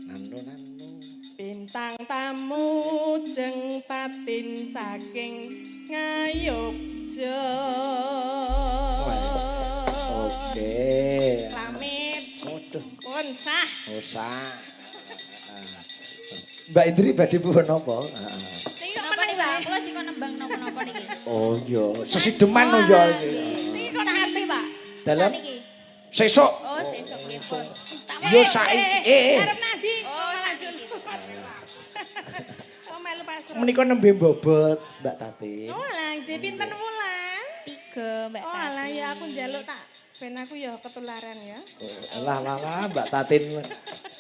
Nano nano. Bintang tamu Jeng Tatin saking Ngayogja. Oke. Lamit Waduh, pun sah. usah. Mbak Indri badhe pun napa? Heeh. Niki kok Napa meneng nih, Pak? Kula dikon nembang napa-napa niki? Oh iya, sesideman no ya iki. Niki kok Sakniki, Pak. Dalem? Sakniki. Sesuk. Oh, sesuk nggih, pun. Tak Yo saiki eh. Arep nadi. Oh, malah sakniki. Oh, melu pasrah. Menika nembe mbobot, Mbak Tatin. Oh alah, nggih, pinten wulan? Tiga, Mbak Oh alah, Tatin. ya aku njaluk tak ben aku ya ketularan ya. Lah lah lah, Mbak Tatin.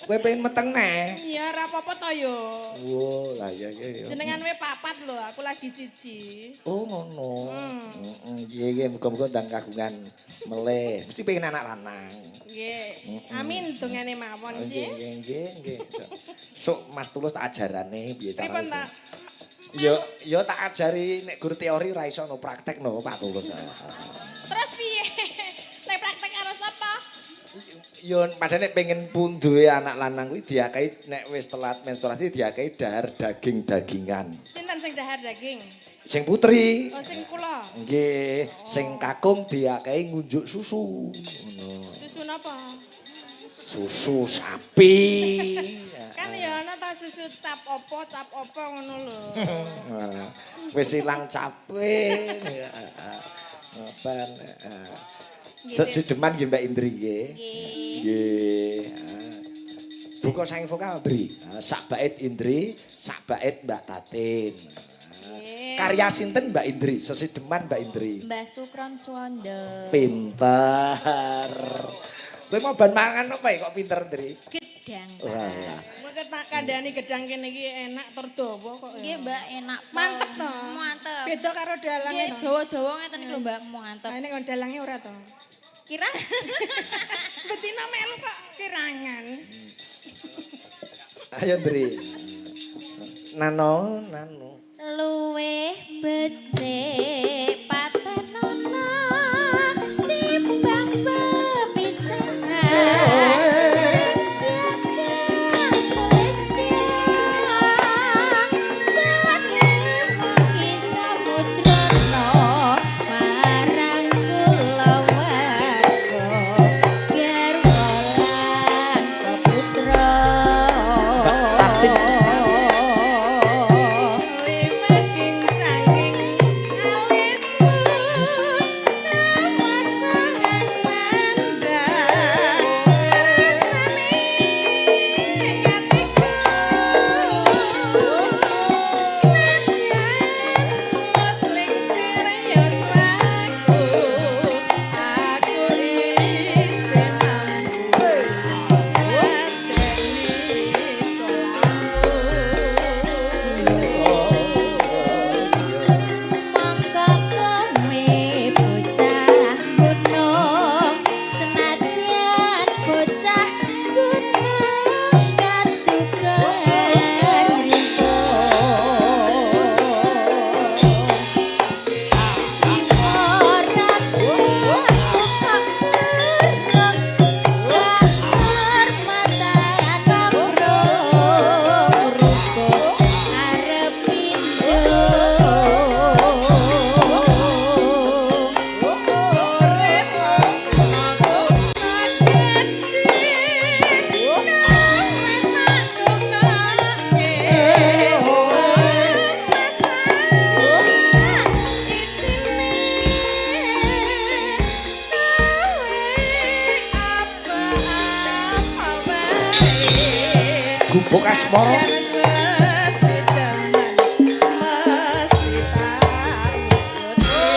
Kowe pengen meteng neh. Iya, ora apa-apa to yo. Wo, lah iya iya iya. Jenengan we papat lho, aku lagi siji. Oh ngono. Hmm. Heeh, iya iya, muga-muga ndang kagungan melih. Mesti pengen anak lanang. Nggih. Amin, dongane mawon, Oh, nggih. nggih nggih nggih. Sok Mas Tulus tak ajarane piye carane. Pripun tak? Yo yo tak ajari, nek guru teori ora iso no, praktek no, Pak Tulus. Terus piye? Lek praktek karo sapa? Yo padahal nek pengen punduwe anak lanang kuwi diakai nek wis telat menstruasi diakai dahar daging-dagingan. Sinten sing dahar daging? Sing putri. Oh, sing kula. Nggih, sing kakung diakai ngunjuk susu. Ngono. Susu napa? Susu sapi. Kan ya ana ta susu cap opo ngono lho. Wis ilang cape. Ngoten. Sesideman nggih, Mbak Indri, nggih. Nggih. Nggih. Buka saking vokal, Indri. Sak bait Indri, sak bait Mbak Tatin. Nggih. Karya sinten, Mbak Indri? Sesideman, Mbak Indri. Mbah Sukron Suwondo. Pinter. Kowe mau ban mangan apa ya kok pinter, Indri? Gedang, Pak. Wah. Mengke tak kandhani gedang kene iki enak tur dawa kok ya. Nggih, Mbak, enak pol. Mantep to. Mantep. Beda karo dalange Nggih, to. dawa-dawa ngeten iki lho, Mbak, mantep. Nah, ini kok dalange ora to. Kira Betina melu kok kirangan. Ayo, Ndri. Nano, nano. Luwih becik patenono timbang pepisahan. Marang kulawarga garwa. Gubuk Asmara. Sesedeman mesti tak wujudke.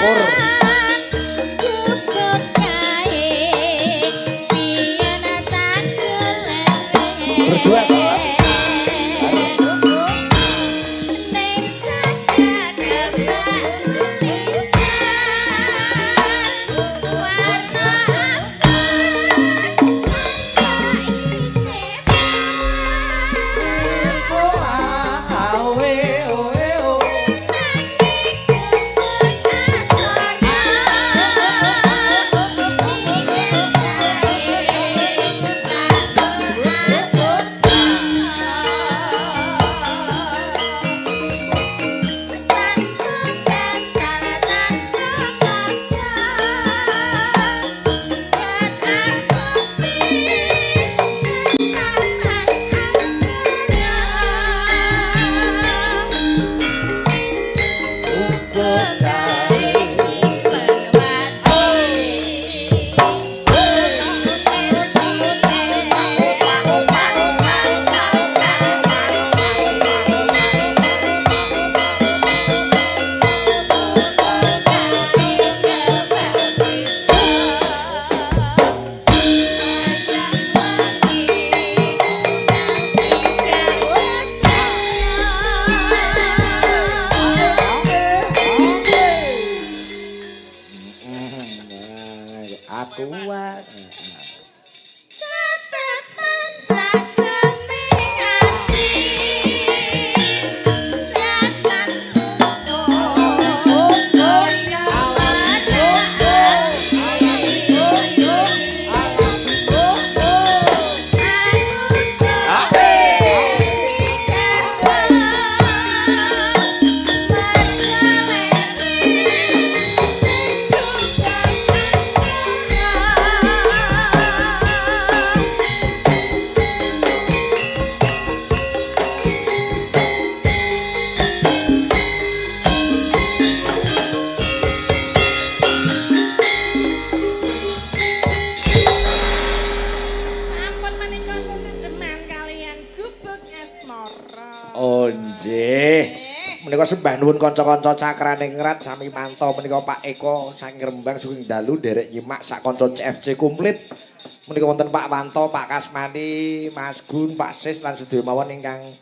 Pur. Gubuk kae biyen tak golek. Berdua toh? Ning cakak kebak tulisan warna abang isih. Awe oe o. Aku wae. Catetan sajroning ati ratan tutuk saya pada ati aku. Sampun menika sesedeman kaliyan Gubuk Asmara. Oh nggih. Menika sembah nuwun kanca-kanca cakrane ngrat sami mantau menika Pak Eko saking Rembang sugeng dalu nderek nyimak sak kanca CFC komplit. Menika wonten Pak Wanto, Pak Kasmani, Mas Gun, Pak Sis lan sedaya mawon ingkang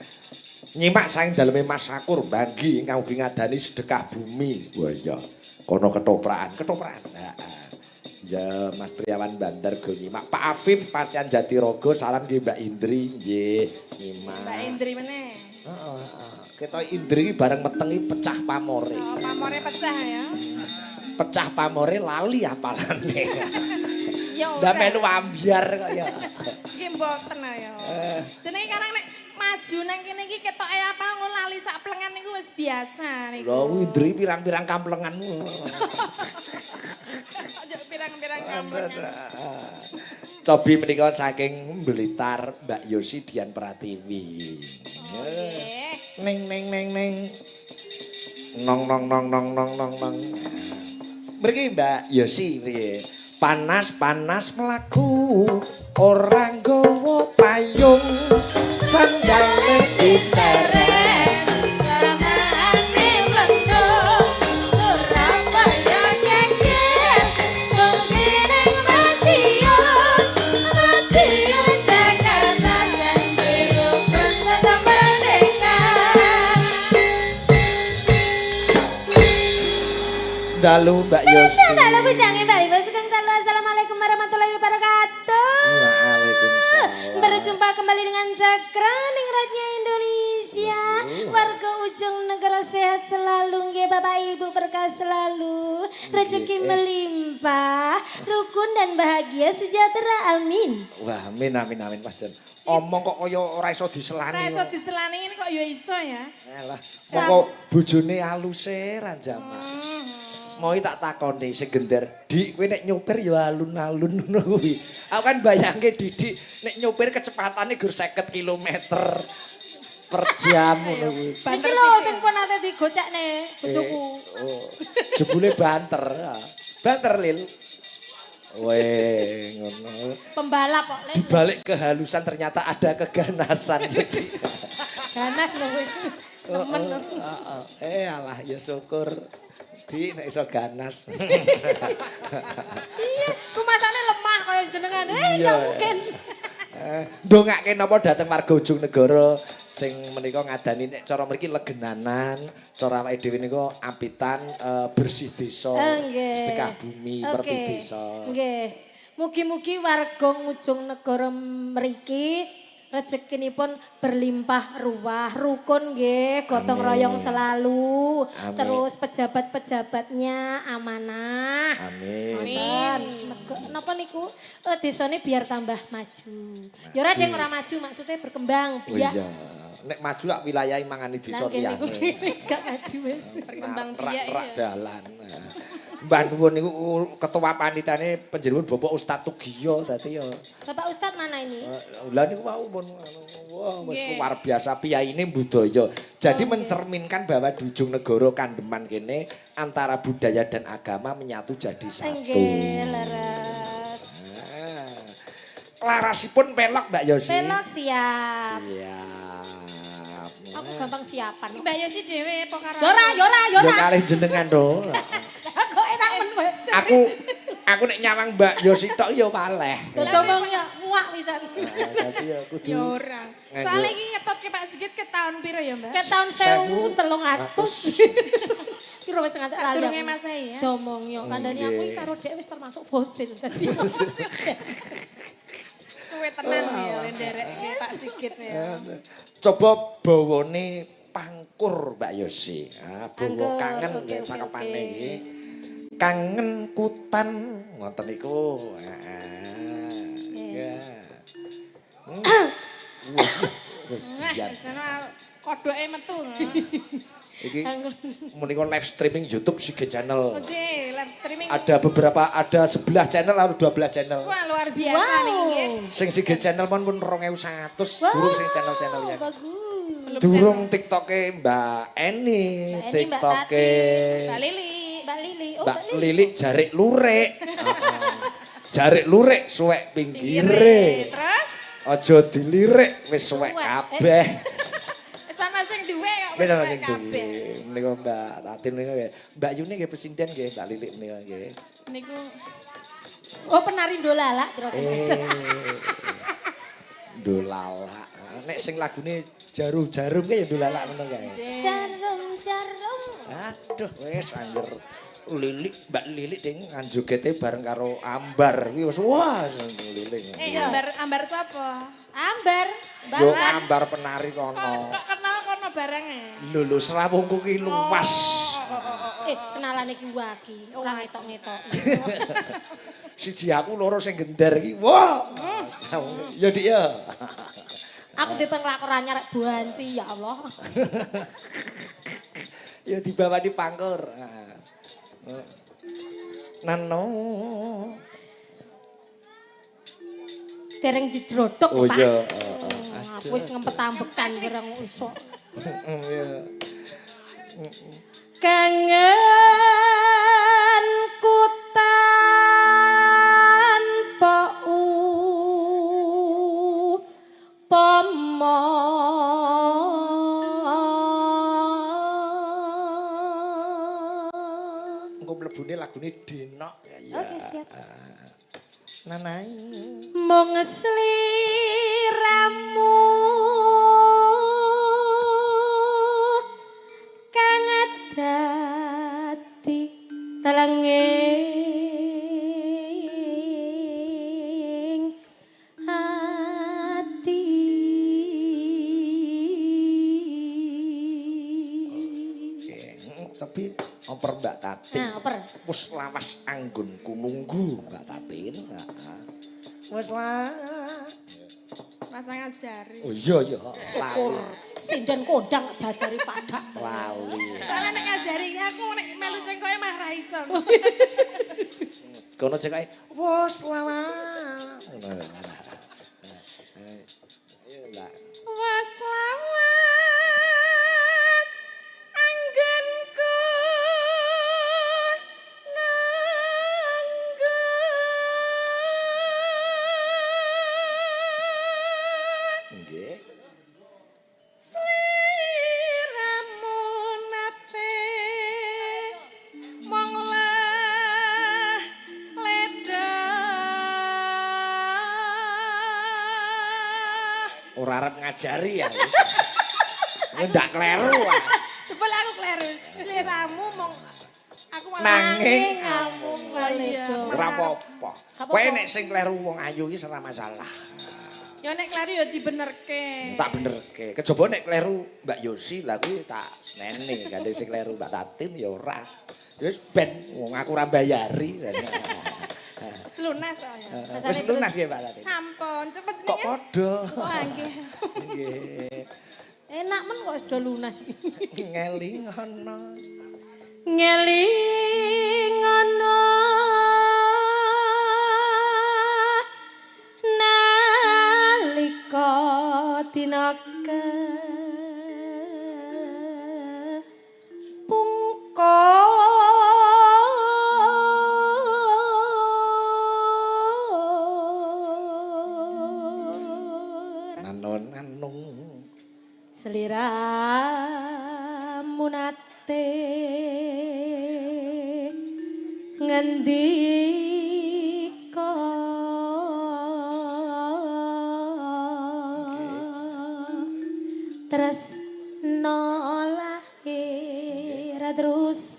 nyimak saking daleme Mas Sakur Banggi ingkang ugi ngadani sedekah bumi. Wah iya, kono ketoprakan, ketoprakan. Heeh. Ya Mas Priawan Bandar go nyimak. Pak Afif Pasian Jatirogo salam nggih Mbak Indri nggih nyimak. Mbak Indri meneh. Heeh, heeh. Ketok Indri iki bareng meteng iki pecah pamore. Oh, pamore pecah ya. Pecah pamore lali apalane. Ya Ndak ora. melu ambyar kok ya. Nggih mboten ya. Eh. Jenenge karang nek maju nang kene iki ketoke apal ngono lali sak plengan niku wis biasa niku. Lho Indri pirang-pirang kamplengan. Ojo pirang-pirang kamplengan. Cobi menika saking Blitar Mbak Yosi Dian Pratiwi. Oh, nggih. Neng neng neng neng. Nong nong nong nong nong nong nong. Mriki Mbak Yosi mriki. Panas-panas mlaku ora nggawa payung sandale diseret. Ramane mlendung Surabaya geger wong seneng Madiun Madiun Jakarta janji rukun tetap merdeka. Dalu Mbak Yosi. Dalu bujange Mbak Ibu sugeng dalu. Assalamualaikum warahmatullahi wabarakatuh. Waalaikumsalam. Berjumpa kembali dengan Cakra Ningratnya Indonesia. Indonesia. Warga Ujung Negara sehat selalu nggih, Bapak Ibu berkah selalu. Rezeki melimpah, rukun dan bahagia sejahtera. Amin. Wah, amin amin amin, Mas Jan. Omong kok kaya ora iso diselani. Ora iso diselani ini kok ya iso ya. Alah, mongko bojone aluse ra jamak. Mau tak takoni sing gender, "Dik, kowe nek nyopir ya alun-alun," ngono kuwi. Aku kan bayangke Didik nek nyopir kecepatane gur 50 km per jam ngono kuwi. Banter Niki lho sithik. Sing pun nate digocekne bojoku. Oh, jebule banter. Banter, Lil. Weh, ngono. Pembalap kok, Lil. Di balik kehalusan ternyata ada keganasan ya, Dik. Ganas lho kowe. Nemen lho. Oh, oh. Eh alah, ya syukur. Dik nek iso ganas. Rumasane lemah kaya jenengan. Eh, Iya. enggak mungkin. Eh, ndongake napa dhateng warga Ujung Negara sing menika ngadani nek cara mriki legenanan, cara awake dhewe nika apitan, bersih desa, Oh, nggih. sedekah bumi, Oke. merti desa. Nggih. Mugi-mugi warga Ngujung Negara mriki rezekinipun berlimpah ruah, rukun nggih, gotong Amin. royong selalu. Amin. Terus pejabat-pejabatnya amanah. Amin. Ngoten. Napa niku? Eh, desane biar tambah maju. Ya ora ada yang ora maju, maksudnya berkembang Oh biak. iya. Nek maju lak wilayahe mangani desa Lah nggih niku liyane. gak maju wis. Berkembang biak Rak-rak iya. dalan. Mbah nuwun niku ketua panitane panjenengan Bapak Ustadz Tugiyo dadi ya. Bapak Ustadz mana ini? Lah niku mau pun wah wis luar biasa piyaine budaya. Jadi Oh, nggih. mencerminkan bahwa di Ujung Negara Kandeman kene antara budaya dan agama menyatu jadi satu. Nggih, leres. Ah. Larasipun pelok, Mbak Yosi. Pelok siap. Siap. Aku gampang siapan. Mbak Yosi dhewe apa karo? Yora, yora, Ya yora. kalih jenengan to. Kok enak men wis. Aku nek nyawang Mbak Yosi tok ya waleh. Ngomong ya muak wisan. Nah, dadi ya kudu Ya ora. Nganggo. Soalnya iki ngetotke Pak Sigit ke tahun piro ya, Mbak? Ke tahun 1300. Piro wis ngantek lali. Sadurunge aku. Masehi ya. Domong yo kandhane aku iki Nggih. karo dhek wis termasuk fosil dadi. Suwe tenan ya nderek Pak Sigit ya. Coba bawane pangkur, Mbak Yosi. Ah, bawa Pangkur, kangen oke, ya oke, cakepane oke. iki. Kangen kutan ngoten niku. Heeh. Ya. Wah, Wah, iya. sono kodoke metu. Iki menika live streaming YouTube Sige Channel. Oke, live streaming. Ada beberapa, ada 11 channel atau 12 channel. Wah, luar biasa Wow. nih nggih. Sing Sige Channel pun pun 2100 Wow, durung sing channel-channelnya. bagus. Belum. Durung TikToke Mbak Eni, Mbak Eni, Mbak TikToke Mbak Lili. Mbak Lili. Oh, Mbak Lili jarik lurik. Jarik lurik suwek pinggire. Terus Aja dilirik wis suwek Suwek. kabeh. Wis ana sing duwe kok Wis wis ana suwek sing kabeh. duwe. Menika Mbak Tatin menika nggih. Mbak Yuni nggih pesinden nggih, Mbak Lilik menika nggih. Niku Oh, penari dolalak terus. Eh. Dolalak. Nek sing lagune jarum-jarum kae ya dolalak ngono kae. Jarum jarum. Aduh, wis angger Lilik, Mbak Lilik ding njogete bareng karo Ambar kuwi wis wah Lilik. Eh, Ambar, Ambar sapa? Ambar. Yo Mbak. Ambar penari kono. Kok kenal kono barenge? Lho lho, srawungku ki luas. Oh. Eh, kenalan iki waki, ora ngetok-ngetok. Siji aku, loro sing gender iki. Wah. Ya Dik ya. Aku dhewe nglakor anyar rek buanci ya Allah. Ya dibawa di pangkur. Nano. Dereng didrodok, Oh Pak. iya. Aku wis ngempet ambekan bareng iso. Iya. Kangen kutan pau pomo. Engko mlebune lagune Denok ya. Iya. Oke, siap. Nanai. Mung sliramu kang dadi telenging ati. Ngoper Mbak Tatin. Nah, oper. Wis lawas anggonku nunggu Mbak Tatin. Heeh. Wis lah. Rasa ngajari. Oh iya iya, lali. Sinden kondang jajari padak. Lali. Soalnya nek ngajari iki aku nek melu cengkoke mah ra iso. Kono cekake wis lawas. Ngono. Ayo Mbak. Wes lawas anggonku nunggu. Nggih. Sliramu nate mong leh ledah. Ora arep ngajari ya. Ini ndak kleru. Ah. Jebul aku kleru. Sliramu mong aku malah Nanging ngamung iya. Ora apa-apa. Gak apa-apa. Kowe nek sing kleru wong ayu iki ora masalah. Ya nek kleru ya dibenerke. Tak benerke. Kejaba nek kleru Mbak Yosi lah kuwi tak seneni. Gandeng sing kleru Mbak Tatin ya ora. Ya wis ben wong aku ora mbayari. Wis lunas soalnya. Wis lunas ya Mbak Tatin. Sampun cepet Kok nih. padha? Wah nggih. Nggih. Enak men kok sudah lunas. Ngeling ana. Ngeling ana nalika dina kepungkur. Nanon anung. Sliramu nate ngendika, tresno lahir terus.